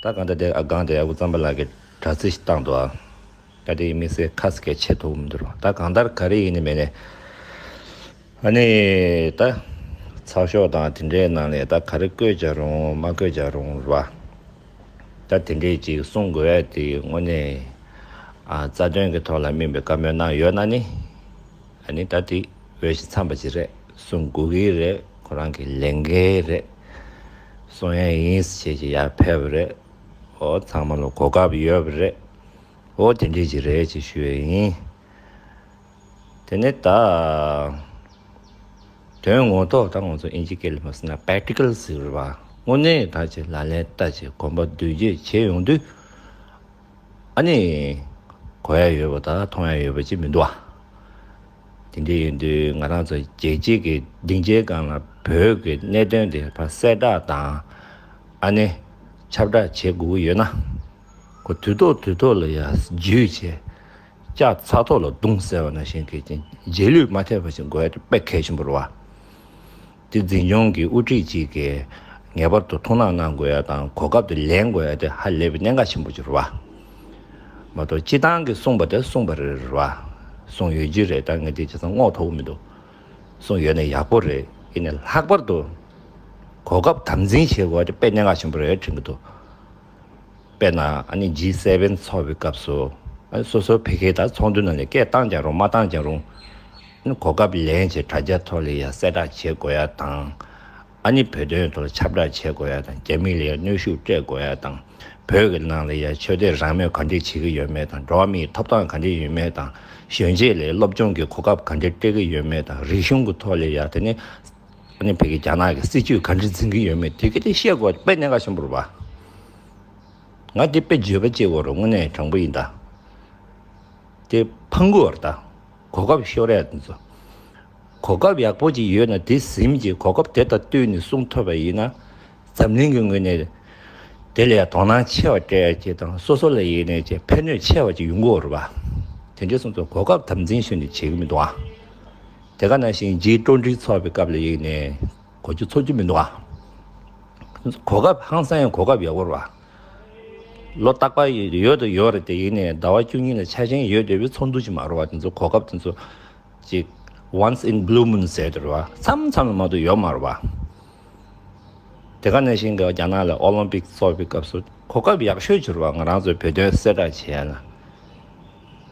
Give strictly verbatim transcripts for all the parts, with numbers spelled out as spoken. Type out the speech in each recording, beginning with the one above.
ད་གང་ལྟར་དེ་ཨ་སྒང་དེ་ཨ་ཁུ་གཙང་པ་ལགས་ཀྱིས་དྲ་ཚིགས་ཤིག་བཏང་འདུག་ཨ། ད་དེ་དམིགས་བསལ་ཁ་སྐད་ཆེ་ཐུབ་མི་འདུག་ད་གང་ལྟར་ག་རེ་ཡིན་ནི་མེད་ནས། ཨ་ནི་ད་ཚགས་ཤོག་དང་དེ་འདྲའི་ནང་ནས་ད་ག་རེ་བཀོད་བྱ་རུང་མ་བཀོད་བྱ་རུང་རེད་བ། ད་དེ་འདྲའི་ཅིག་གསུང་དགོས་ཡ་དེ་དངོས་གནས་ཨ་རྩ་དོན་གྱི་ཐོག་ལ་དམིགས་པའི་བཀའ་མོལ་གནང་ཡོད་ན་ནི། ཨ་ནི་ད་དེ་འོས་ཤིང་འཚམས་པ་ཅིག་རེད། གསུང་དགོས་ཀྱི་རེད། ཁོ་རང་གི་ལས་འགན་རེད། གསུང་ཡ་ཡིན་ཞེས་ཀྱི་ཡར་ཕེབས་པ་རེད། ཨོ་ཚང་མ་ལ་གོ་སྐབས་ཡོད་པ་རེད། ཨོ་དེ་འདྲས་ཅིག་རེད་ཅེས་ཞུ་ཡ་ཡིན། དེ་ནས་ད་དོན་ངོ་ཐོག་ད་ང་ཚོ་ཨིན་ཇི་སྐད་ལ་མ་ཟེར་ན་པེག་ཊི་ཀལ་ཟེར་བ། དངོས་གནས་ད་ཅིག་ལག་ལེན་བསྟར་བྱས་གོམ་པ་མདུན་སྐྱོད་བྱས་ཡོང་དུས། ཨ་ནི། གོ་ཡ་ཡོད་པ་དང་མཐོང་ཡ་ཡོད་པ་ཅིག་མི་འདུག་ཨ། དེ་འདྲ་ཡིན་དུས་ང་རང་ཚོ་རྒྱལ་སྤྱི་གི་སྡིངས་ཆའི་སྒང་ལ་བོད་ཀྱི་གནད་དོན་དེ་ཕར་གསལ་བསྒྲགས་དང་། ཨ་ནི། ཁྱབ་བསྒྲགས་བྱེད་དགོས་ཀྱི་ཡོད་ན། ཁོ་དུས་ཐོག་དུས་ཐོག་ལ་ཡ་བརྒྱུད་བྱས། ལྕགས་ཚ་ཐོག་ལ་བརྡུངས་ཟེར་བ་ནང་བཞིན་གྱི་རྗེས་ལུས་མ་ཐེབས་པ་ཞིག་དགོས་ཡ་དེ་དཔེ་གལ་ཆེན་པོ་རེད་བ། དེ་འཛིན་སྐྱོང་གི་དབུ་ཁྲིད་ཅིག་གིས་ངེས་པར་དུ་ཐུགས་སྣང་གནང་དགོས་ཡ་དང་གོ་སྐབས་དེ་ལེན་དགོས་ཡ་དེ་ཧ་ལས་པའི་གནད་འགག་ཆེན་པོ་ཅིག་རེད་བ། མ་གཏོགས་སྤྱི་བཏང་གི་གསུངས་པ་དེ་གསུངས་པ་རེད་རེད་བ། གསུངས་ཡོད་ཀྱི་རེད། ད་ངས་དེ་བྱས་ཙང་བསྔོག་ཐུབ་ཀྱི་མི་འདུག་གསུངས་ཡོད་ན་ཡག་པོ་རེད། ཡིན་ནའི་ལྷག་པར་དུ་གོ་སྐབས་དམ་འཛིན་བྱེད་དགོས་པ་དེ་དཔེ་གནད་འགག་ཆེན་པོ་རེད་དྲན་གྱི་འདུག་དཔེར་ན་ཨ་ནི་ཇི་སེ་བེན་ཚོགས་པའི་སྐབས་སུ། ཨ་ནི་སོ་སོའི་ཕ་གིའི་ད་ཚོགས་འདུ་ནང་ནས་སྐད་བཏང་ཀྱང་རུང་མ་བཏང་ཀྱང་རུང་། ཨ་ནི་གོ་སྐབས་ལེན་བྱས་དྲ་རྒྱ་ཐོག་ལ་ཡ་གསལ་བསྒྲགས་བྱེད་དགོས་ཡ་དང་། ཨ་ནི་བོད་དོན་ཐོག་ལ་ཁྱབ་བསྒྲགས་བྱེད་དགོས་ཡ་དང་རྒྱ་མི་ལ་ཡ་གནོན་ཤུགས་སྤྲད་དགོས་ཡ་དང་། བོད་ཀྱི་ནང་ལ་ཡ་ཆོས་དད་རང་མོས་ག་འདྲས་བྱེད་ཀྱི་ཡོད་མེད་དང་འགྲོ་བ་མིའི་ཐོབ་ཐང་ག་འདྲས་ཡོད་མེད་དང་། གཞོན་སྐྱེས་ལ་སློབ་སྦྱོང་གི་གོ་སྐབས་ག་འདྲས་སྤྲད་ཀྱི་ཡོད་མེད་དང་རིག་གཞུང་གི་ཐོག་ལ་ཡ་དེ་ནི། ཨ་ནི་བོད་ཀྱི་རྒྱ་ནག་གི་སྲིད་ཇུས་ག་འདྲས་འཛིན་གྱི་ཡོད་མེད་དེ་ག་དེ་བཤད་དགོས་པ་དཔེ་གནད་འགག་ཆེན་པོ་རེད་བ། ང་དེ་དཔེ་བརྗོད་པ་གཅིག་པོ་རུ་དངོས་གནས་དྲང་པོ་ཡིན་ད། དེ་ཕངས་དགོས་པ་རེད་ད། གོ་སྐབས་ཤོར་ཡ་དེ་ཚོ། གོ་སྐབས་ཡག་པོ་ཅིག་ཡོད་ན་དེ་ཟིན་གྱི་གོ་སྐབས་དེ་དང་བསྟུན་ནས་སྲུང་ཐུབ་པ་ཡིན་ན། འཛམ་གླིང་གི་ངོས་ནས་དེ་ལ་ཡང་དོ་སྣང་ཆེ་བ་སྤྲད་ཡ་ཅིག་དང་སོ་སོ་ལ་ཡིན་ནས་ཅིག་ཕན་ནུས་ཆེ་བ་ཅིག་ཡོང་གི་ཡོད་རེད་བ། དེ་འདྲ་སོང་ཙང་གོ་སྐབས་དམ་འཛིན་ཞུ་ནས་བྱེད་ཀྱི་མི་འདུག་ཨ། དེ་ག་ནང་བཞིན་ཇི་ཊུ་ཝེན་ཊི་ཚོགས་པའི་སྐབས་ལ་ཡིན་ནས་གོ་རྒྱུ་ཚོར་རྒྱུ་མི་འདུག་ཨ། གོ་སྐབས་ཧང་སང་ཡང་གོ་སྐབས་ཡག་པོ་རེད་བ། ལོ་རྟག་པར་ཡོད་དུ་ཡོད་རེད་དེ་ཡིན་ནས་ཟླ་བ་བཅུ་གཉིས་ལ་ཆ་ཤས་ཡོད་བསྡད་པའི་ཚོགས་འདུ་ཅིག་མ་རེད་བ། དེ་ཚོ་གོ་སྐབས་དེ་ཚོ་ཅིག་once in blue moon ཟེར་དེ་རེད་བ། མཚམས་མཚམས་ལ་མ་གཏོགས་ཡོད་མ་རེད་བ། དེ་ག་ནང་བཞིན་གྱི་རྒྱ་ནག་ལ་ཨོ་ལིམ་པིག་ཚོགས་པའི་སྐབས་སུ་གོ་སྐབས་ཡག་ཤོས་ཅིག་རེད་བ། ང་རང་ཚོའི་བོད་དོན་གསལ་བསྒྲགས་བྱེད་ཡ་ལ།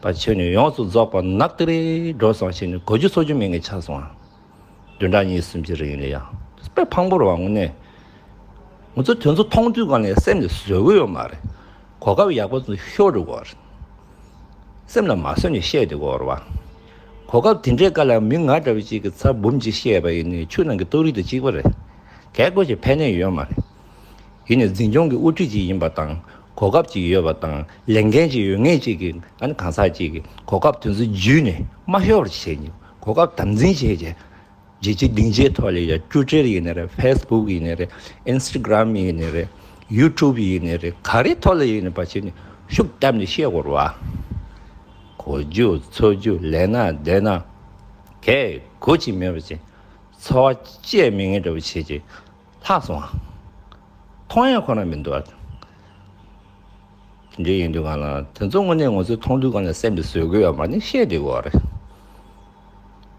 པ་ཆོས་ནི་ཡོངས་སུ་རྫོགས་པ་ནག་ཏི་རེ་འགྲོ་སོང་ཞེས་ནས་གོ་རྒྱུ་ཚོར་རྒྱུ་མེད་མཁན་ཆགས་སོང་ཨ། བདུན་ཕྲག་གཉིས་གསུམ་ཅིག་རིང་ལ་ཡང་དཔེ་ཕངས་པོ་རེད་བ་དངོས་གནས། ང་ཚོ་དེ་ཚོ་མཐོང་དུས་གང་ལ་སེམས་ནས་བཟོད་ཀྱི་ཡོད་མ་རེད། གོ་སྐབས་ཡག་པོ་ཚོ་ཤོར་འགྲོ་གི་རེད། སེམས་ལ་མ་བཟོད་ནས་བཤད་བསྡད་ཀྱི་ཡོད་རེད་བ། གོ་སྐབས་དེ་འདྲའི་སྐབས་ལ་མི་ང་འདྲ་བ་ཅིག་གིས་ཚ་འབུམ་གཅིག་བཤད་པ་ཡིན་ནའི་ཆུ་ནང་གི་སྟོབས་རིགས་དང་གཅིག་པ་རེད། གལ་ཁོ་ཅིག་ཕན་ནུས་ཡོད་མ་རེད། ཡིན་ནའི་འཛིན་སྐྱོང་གི་དབུ་ཁྲིད་ཅིག་ཡིན་པ་དང་གོ་སྐབས་ཅིག་ཡོད་པ་དང་ལས་འགན་ཅིག་ཡོད་མཁན་ཅིག་གིས་ཨ་ནི་གང་ཟག་ཅིག་གིས་གོ་སྐབས་དེ་ཚོ་བརྒྱུད་ནས་མ་ཤོར་བ་བྱེད་ཉིན་གོ་སྐབས་དམ་འཛིན་བྱས་རྗེས་རྒྱལ་སྤྱིའི་སྡིངས་ཆའི་ཐོག་ལ་ཡ་ཊུ་ཊར་ཡིན་ནའི་རེད། ཕེ་སི་བུག་ཡིན་ནའི་རེད། ཨིན་སི་ཊ་གྷི་རམ་ཡིན་ནའི་རེད། ཡུ་ཊུབ་ཡིན་ནའི་རེད། ག་རེ་ཐོག་ལ་ཡིན་ནའི་ཕར་བྱས་ནས་ཤུགས་བཏབ་ནས་བཤད་དགོས་རེད་བ། གོ་རྒྱུ་ཚོར་རྒྱུ་ལས་ན་བསྡད་ན་གལ་གོ་ཅིག་མེད་པ་ཅིག་ཚོར་བ་སྐྱེ་མེད་མཁན་འདྲ་བོ་བྱེད་ཅིག་ལྷག་སོང་ཨ། མཐོང་ཡ་ཁོ་ན་མི་འདུག་ཨ། དེ་འདྲ་ཡིན་དུས་གང་ལ་དེ་ཚོ་དངོས་གནས་ང་ཚོས་མཐོང་དུས་གང་ལ་སེམས་ལ་བཟོད་དགོས་ཡོད་མ་ནི་བཤད་བསྡད་དགོས་རེད།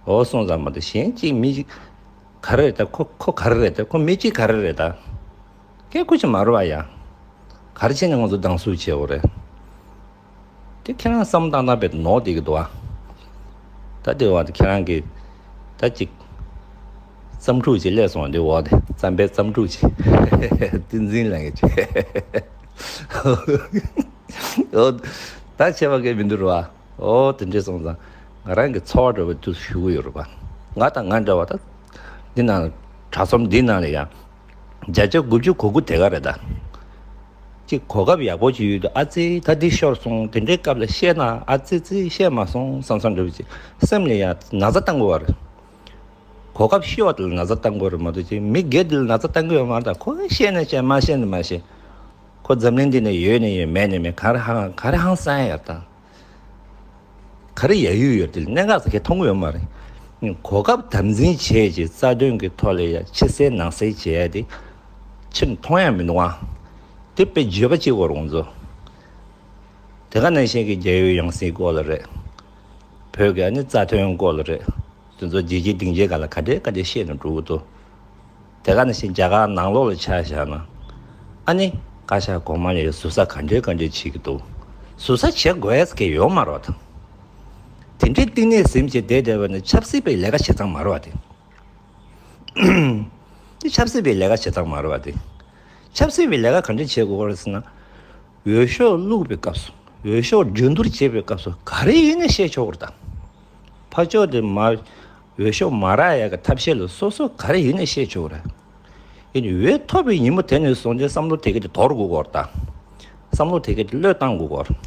འོ་སོང་ཙང་མ་གཏོགས་གཞན་གཅིག་མི་གཅིག་ག་རེ་རེད་ད། ཁོ་ཁོ་ག་རེ་རེད་ད། ཁོ་མི་གཅིག་ག་རེ་རེད་ད། སྐད་ཁུ་ཅིག་མ་རུ་བ་ཡ། ག་རེ་བྱས་ནས་ང་ཚོ་སྡང་ཟུག་བྱེད་དགོས་རེད། དེ་ཁྱེད་རང་བསམ་བཏང་བཏང་བས་ནོར་བསྡད་ཀྱི་འདུག་ཨ། ད་དེ་བ་དེ་ཁྱེད་རང་གིས་ད་ཅིག་རྩམ་ཕྲུག་ཅིག་སླེབས་སོང་། དེ་འོག་དེ་རྩམ་པའི་རྩམ་ཕྲུག་ཅིག་བསྟན་འཛིན་ལབ་མཁན་ཅིག་འོ་ད་ཆད་པ་གས་མི་འདུག་ར་བ། འོ་དེ་འདྲས་སོང་ཙང་ང་རང་གི་ཚོར་བ་འདྲ་བོ་དུ་ཞུ་གི་ཡོད་རེད་པ། ང་དང་ང་འདྲ་བ་ད་འདི་ནང་དྲ་ཚོམ་འདི་ནང་ལ་ཡང་བརྒྱ་ཆ་དགུ་བཅུ་གོ་དགུ་དེ་ག་རེད་ད། ཅིག་གོ་སྐབས་ཡག་པོ་ཅིག་ཡོད་དུས་ཨ་ཙི་ད་འདི་ཤོར་སོང་། དེ་འདྲའི་སྐབས་ལ་བཤད་ན་ཨ་ཙི་ཙི་བཤད་མ་སོང་བསམ་བསམ་འདྲ་བོ་ཅིག་སེམས་ལ་ཡང་ན་ཚ་བཏང་དགོས་པ་རེད། གོ་སྐབས་ཤོར་བ་དེ་ལ་ན་ཚ་བཏང་དགོས་རེད་མ་གཏོགས་ཅིག་མི་སྒེར་དེ་ལ་ན་ཚ་བཏང་གི་ཡོད་མ་རེད་ད། ཁོ་བཤད་ན་བཤད་མ་བཤད་ན་མ་བཤད། ཁོ་འཛམ་གླིང་འདི་ནས་ཡོད་ནས་ཡོད་མེད་ནས་མེད་ག་རེ་ཧང་ག་རེ་ཧང་སང་ཡ་ད། ག་རེ་ཡ་ཡུལ་ཡོད་དེ་ལ་གནད་འགག་ཟེར་མཁན་མཐོང་གི་ཡོད་མ་རེད། གོ་སྐབས་དམ་འཛིན་བྱས་རྗེས་རྩ་དོན་གྱི་ཐོག་ལ་ཡ་ཕྱི་གསལ་ནང་གསལ་བྱས་ཡ་དེ་ཕྱིར་མཐོང་ཡ་མི་འདུག་ཨ། དེ་དཔེ་བརྗོད་པ་གཅིག་པོ་རང་ཚོ། དེ་ག་ནང་བཞིན་གྱི་རྒྱལ་ཡུལ་ཡང་སྲིད་སྐོར་ལ་རེད། བོད་ཀྱི་ཨ་ནི་རྩ་དོན་སྐོར་ལ་རེད། དེ་ཚོ་རྒྱལ་སྤྱིའི་སྡིངས་ཆའི་སྒང་ལ་ག་འདྲའི་ག་འདྲའི་བཤད་ནས་འགྲོ་གི་འདུག་དེ་ག་ནང་བཞིན་རྒྱ་གར་ནང་ལོགས་ལ་ཆ་བཞག་ན། ཨ་ནི་བཀའ་ཤག་གོང་མ་ལ་ཟུར་ཟ་ག་འདྲའི་ག་འདྲའི་བྱེད་ཀྱི་འདུག་ཟུར་ཟ་བྱེད་དགོས་ཡས་ཀྱི་ཡོད་མ་རེད་པ་དང་། དེ་འདྲའི་གཏིང་ནས་ཟིན་བྱས་བསྡད་བསྡད་པ་ནི་ཆབ་སྲིད་པའི་ལས་ཀ་བྱེད་སྟངས་མ་རེད་པ་དེ། དེ་ཆབ་སྲིད་པའི་ལས་ཀ་བྱེད་སྟངས་མ་རེད་པ་དེ། ཆབ་སྲིད་པའི་ལས་ཀ་ག་འདྲ་བྱེད་དགོས་རེད་ཟེར་ན། འོས་ཤོག་བླུགས་པའི་སྐབས་སུ། འོས་ཤོག་གྲོས་བསྡུར་བྱེད་པའི་སྐབས་སུ་ག་རེ་ཡིན་ནའི་བཤད་ཆོག་གི་རེད་ད། ཕར་ཕྱོགས་དེ་མ། འོས་ཤོག་མ་རག་ཡག་གི་ཐབས་ཤེས་ལ་སོ་སོ་ག་རེ་ཡིན་ནའི་བཤད་ཆོག་གི་རེད། ཡིན་ནའི་འོས་ཐོབ་པའི་ཉིན་མོ་དེ་ནས་བཟུང་སྟེ་བསམ་བློ་དེ་ག་དེ་དོར་དགོས་ཀྱི་རེད་ད། བསམ་བློ་དེ་ག་དེ་བློས་བཏང་དགོས་ཀྱི་རེད།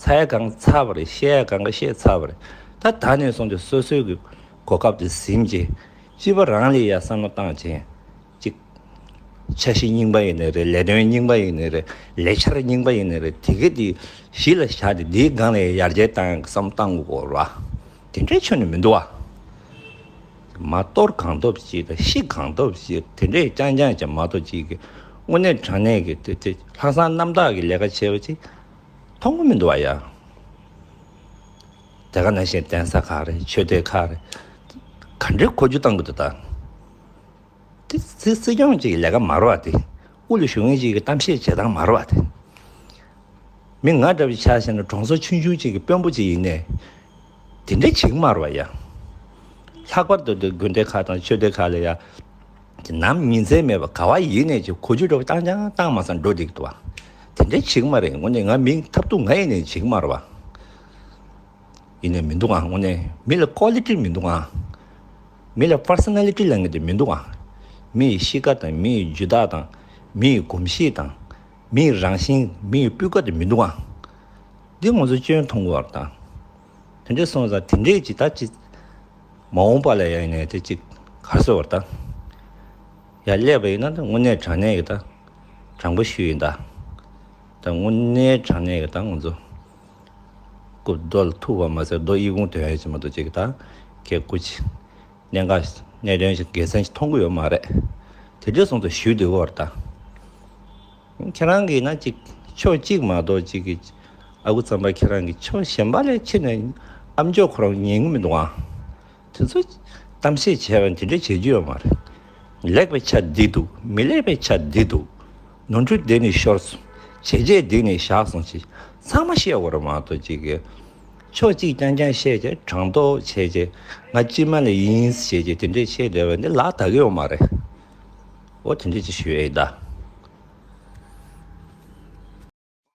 ཚ་ཡ་གང་ཚ་བ་རེད། བཤད་ཡ་གང་ག་བཤད་ཚར་བ་རེད། ད་ད་ནས་བཟུང་སྟེ་སོ་སོའི་གི་གོ་སྐབས་དེ་ཟིན་བྱས། སྤྱི་པ་རང་ལ་ཡ་བསམ་བློ་བཏང་བྱས། གཅིག་འཆར་གཞི་རྙིང་པ་ཡིན་ནའི་རེད། ལས་དོན་རྙིང་པ་ཡིན་ནའི་རེད། ལས་འཆར་རྙིང་པ་ཡིན་ནའི་རེད། དེ་ག་དེ་གཞི་ལ་བཞག་སྟེ་དེའི་སྒང་ལ་ཡར་རྒྱས་བཏང་ཡག་བསམ་བཏང་དགོས་རེད་བ། དེ་འདྲའི་ཆོ་ནི་མི་འདུག་བ། མ་གཏོར་གང་ཐུབ་ཅིག་དང་ཤི་གང་ཐུབ་ཅིག་དེ་འདྲའི་རྐྱང་རྐྱང་ཅིག་མ་གཏོགས་ཅིག་གི་དངོས་གནས་དྲང་གནས་ཀྱི་དེ་དེ་ལྷག་བསམ་རྣམ་དག་གི་ལས་ཀ་བྱས་པ་ཅིག་མཐོང་གི་མི་འདུག་བ་ཡ། དེ་ག་ནང་བཞིན་གདན་ས་ཁག་རེད། ཆོས་སྡེ་ཁག་རེད། ག་འདྲའི་འགོ་འཛུགས་བཏང་གི་འདུག་ད། དེ་སྲིད་སྲིད་སྐྱོང་གཅིག་གི་ལས་ཀ་མ་རེད་བ། དེ་དབུ་ལ་བཞུགས་མཁན་གཅིག་གི་གཏམ་བཤད་བྱེད་སྟངས་མ་རེད་བ། དེ་མི་ང་འདྲ་བའི་ཆ་བཞག་ན་གྲོང་ཚོ་ཆུང་ཆུང་གཅིག་གི་དཔོན་པོ་གཅིག་ཡིན་ནའི་དེ་འདྲ་བྱེད་ཀྱི་མ་རེད་བ་ཡ། ལྷག་པར་དུ་དེ་དགོན་སྡེ་ཁག་དང་ཆོས་སྡེ་ཁག་ལ་ཡ། དེ་ནམ་ཉིན་མཚན་མེད་པར་ག་བ་ཡིན་ནའི་ཅིག་འགོ་འཛུགས་འདྲ་བོ་བཏང་ཀྱང་བཏང་མ་སོང་འགྲོ་བསྡད་ཀྱི་འདུག་བ། དེ་འདྲ་བྱེད་ཀྱི་མ་རེད། དངོས་གནས་ང་མི་ཐབས་སྡུག་ང་ཡིན་ནའི་བྱེད་ཀྱི་མ་རེད་བ། ཡིན་ནའི་མི་འདུག་ཨང་། དངོས་གནས་མི་ལ་ཀོ་ལི་ཊི་མི་འདུག་ཨང་། མི་ལ་པར་སོ་ན་ལི་ཊི་ལབ་མཁན་དེ་མི་འདུག་ཨང་། མི་ཡི་གཤིས་ཀ་དང་། མི་ཡི་རྒྱུ་དག་དང་། མི་ཡི་གོམས་གཤིས་དང་། མི་ཡི་རང་བཞིན། མི་ཡི་སྤུས་ཀ་དེ་མི་འདུག་ཨང་། འདི་ང་ཚོ་སྐྱོན་མཐོང་གི་ཡོད་རེད་ད། དེ་འདྲས་སོང་ཙང་དེ་འདྲས་ཅིག་ད་ཅིག་མ་འོངས་པ་ལ་ཡང་ཡིན་ནའི་དེ་ཅིག་ག་རེ་ཟེར་བ་རེད་ད། ཡར་སླེབས་པ་ཡིན་ན་ད་དངོས་གནས་དྲང་གནས་ཀྱི་ད་དྲང་པོ་ཞུས་ཡིན་ད། ད་དངོས་གནས་དྲང་གནས་ཀྱི་ད་ང་ཚོ་རྐུབ་རྡོ་ལ་ཐུག་པ་མ་ཟད་རྡོ་ཨི་ཁུང་དོན་ཡོད་ཅིག་མ་གཏོགས་ཅིག་གི་ད་གལ་ཁུ་ཅིག་གནད་འགག་གནད་དོན་ཞིག་དགེ་མཚན་ཞིག་མཐོང་གི་ཡོད་མ་རེད། དེ་འདྲས་སོང་ཙང་ཞུས་བསྡད་ཡོད་རེད་ད། ཁྱེད་རང་གིས་ན་ཅིག་ཕྱོགས་གཅིག་མ་གཏོགས་ཅིག་གི་ཨ་ཁུ་ཚང་པ་ཁྱེད་རང་གིས་ཕྱོགས་གཞན་པ་ལ་ཕྱིན་ནས་ཨ་མཆོག་ཁོ་རང་ཉན་གི་མི་འདུག་ཨང་། དེ་ཚོ་གཏམ་བཤད་བྱས་པ་དེ་འདྲ་བྱེད་རྒྱུ་ཡོད་མ་རེད། ལེགས་པའི་ཆ་འདི་འདུག་མི་ལེགས་པའི་ཆ་འདི་འདུག་ནོར་འཁྲུལ་འདི་ནས་ཤོར་སོང་། བྱས་རྗེས་འདི་ནས་བཞག་སོང་ཅིག་ཚང་མ་བཤད་དགོས་རེད་མ་གཏོགས་ཅིག་གི་ཕྱོགས་གཅིག་རྐྱང་རྐྱང་བཤད་བྱས་དྲང་ཐོག་བྱས་བྱས་ང་སྤྱི་མ་ལ་ཡིན་ཟེར་བྱས་དེ་འདྲས་བཤད་བསྡད་པ་འདི་ལག་བསྟར་གི་ཡོད་མ་རེད། འོ་དེ་འདྲས་ཅིག་ཞུ་ཡས་ཡིན་ད།